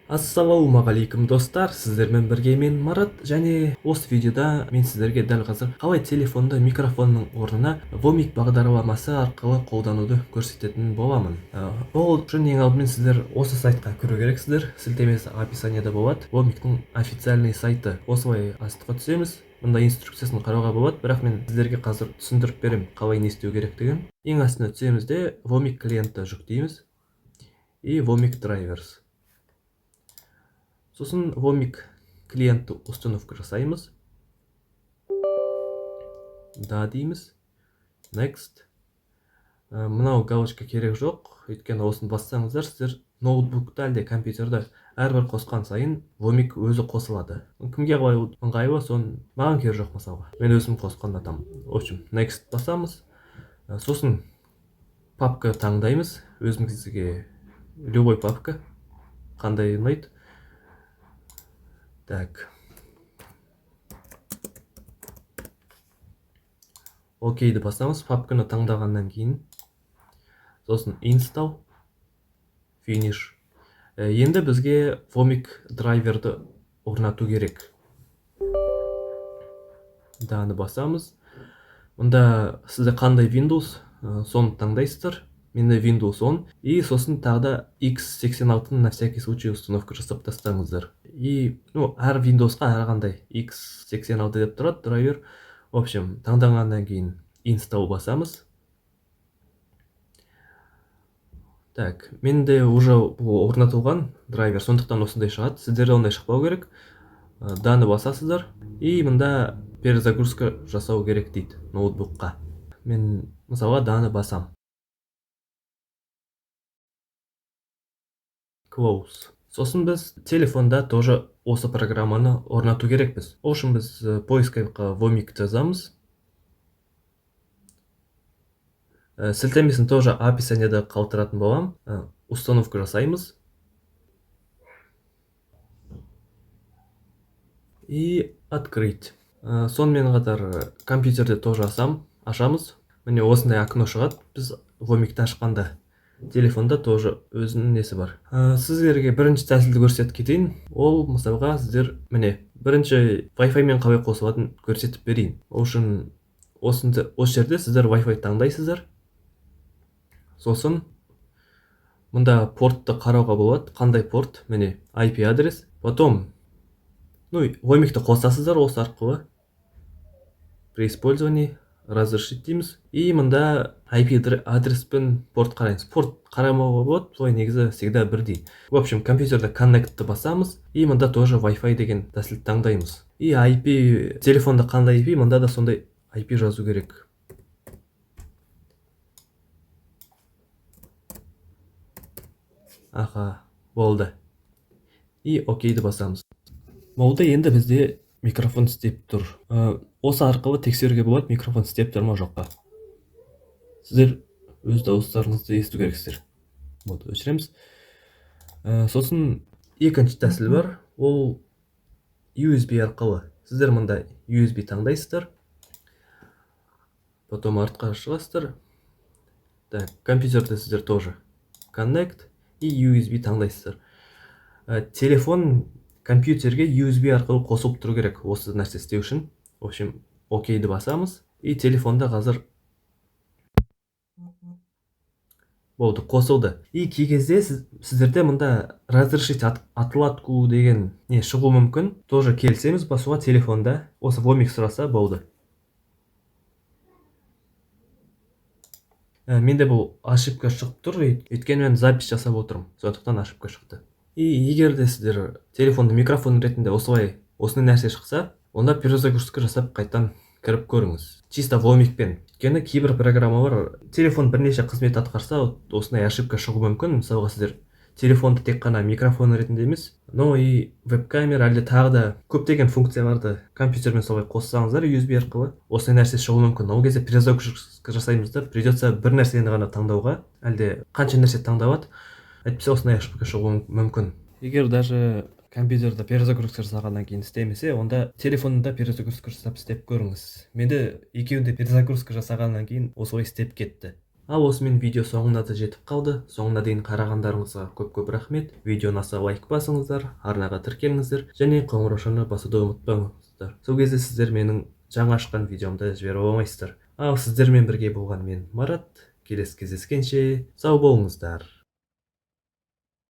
Ассалаумағалейкум, достар! Сіздермен бірге мен, Марат, және осы видеода мен сіздерге дәл қазір қалай телефонды микрофонның орнына Вомик бағдарламасы арқылы қолдануды көрсететін боламын. Ол үшін ең алдымен сіздер осы сайтқа кіру керексіздер. Сілтемесі описанияда болады. Вомиктің официальный сайты. Осылай астқа түсеміз. Мында инструкциясын қарауға болады, бірақ мен сіздерге қазір түсіндіріп беремін, қалай не істеу керектігін. Ең астына түсеміз де, Вомик клиентті жүктейміз и Вомик драйверс. Сосын Вомик клиентті установка жасаймыз. Да дейміз. Next. Мынау галочка керек жоқ, өйткені осыны бассаңыздар, сіздер ноутбукта әлде компьютерді әрбір қосқан сайын Вомик өзі қосылады. Кімге қалай ыңғайлы, соны, маған керегі жоқ мысалға. Мен өзім қосқан ұнатамын. В общем, next басамыз. Сосын папка таңдаймыз. Өзімізге любой папка қандай ұнайды. Так. Окейді басамыз. Папканы таңдағаннан кейін сосын install, finish. Енді бізге Вомик драйверді орнату керек. Даны басамыз. Мұнда сізде қандай Windows, соны таңдайсыздар. Менде Windows 10. И сосын тағы да x86 на всякий случай установка жасап тастаңыздар. И, ну, әр Windowsқа әрқандай x86 деп тұрады драйвер. В общем, таңдағаннан кейін install басамыз. Так, менде уже бұл орнатылған драйвер, сондықтан осындай шығады. Сіздерде ондай шықпау керек. Даны басасыздар. И мында перезагрузка жасау керек дейді ноутбукқа. Мен мысалға даны басам. Close. Сосын біз телефонда тоже осы программаны орнату керекпіз. Ол үшін біз поискқа Вомик жазамыз. Сілтемесін тоже описанияда қалдыратын боламын. Установка жасаймыз. И открыть. Сонымен қатар компьютерде тоже ашамыз. Міне, осындай окно шығады. Біз Вомикті ашқанда телефонда тоже өзінің несі бар. Сіздерге бірінші тәсілді көрсетіп кетейін. Ол мысалға сіздер, міне, бірінші Wi-Fi мен қалай қосылатынын көрсетіп берейін. Ол үшін осы жерде сіздер Wi-Fi таңдайсыздар. Сосын мында портты қарауға болады. Қандай порт? Міне, IP адрес. Потом, ну, Вомикті қосасыздар осы арқылы. При использовании разрешить дейміз. И мында IP адреспен порт қараймыз. Порт қарамауға болады, былай негізі всегда бірдей. В общем, компьютерде Connect-ті басамыз. И мында тоже Wi-Fi деген тәсілді таңдаймыз. И IP, телефонда қандай IP, мында да сондай IP жазу керек. Аха, болды. И окейді басамыз. Болды, енді бізде микрофон істеп тұр. Осы арқылы тексеруге болады, микрофон істеп тұр ма, жоқ па. Сіздер өз дауыстарыңызды есту керексіздер. Вот, өшіреміз. Сосын екінші тәсіл бар, ол USB арқылы. Сіздер мында USB таңдайсыздар. Потом артқа шығасыздар. Так, компьютерде сіздер тоже Connect и USB таңдайсыздар. Телефон компьютерге USB арқылы қосылып тұру керек осы нәрсе істеу үшін. В общем, окейді басамыз. И телефонда қазір болды, қосылды. И кей кезде сіздерде мында разрешить отладку деген не шығуы мүмкін. Тоже келісеміз басуға телефонда. Осы Вомик сұраса болды. Менде бұл ошибка шығып тұр, өйткені мен запись жасап отырмын, сондықтан ошибка шықты. И егер де сіздер телефонды микрофон ретінде осылай осындай нәрсе шықса, онда перезагрузка жасап қайтадан кіріп көріңіз. Чисто Вомикпен. Өйткені кейбір программалар телефон бірнеше қызмет атқарса, осындай ошибка шығуы мүмкін. Мысалға, сіздер телефонды тек қана микрофон ретінде емес, но и веб-камера әлде тағы да көптеген функцияларды компьютермен солай қоссаңыздар USB арқылы осындай нәрсе шығуы мүмкін. Ол кезде перезагрузка жасаймыз да, придется бір нәрсені ғана таңдауға, әлде қанша нәрсе таңдалады, әйтпесе осындай ошибка шығуы мүмкін. Егер даже компьютерде перезагрузка жасағаннан кейін істемесе, онда телефонда перезагрузка жасап істеп көріңіз. Менде екеуінде перезагрузка жасағаннан кейін осылай істеп кетті. Ал осымен видео соңына да жетіп қалды. Соңына дейін қарағандарыңызға көп көп рахмет. Видео ұнаса, лайк басыңыздар, арнаға тіркеліңіздер және қоңыраушаны басуды ұмытпаңыздар. Сол кезде сіздер менің жаңа шыққан видеомды жіберіп алмайсыздар. Ал сіздермен бірге болған мен, Марат. Келесі кездескенше сау болыңыздар.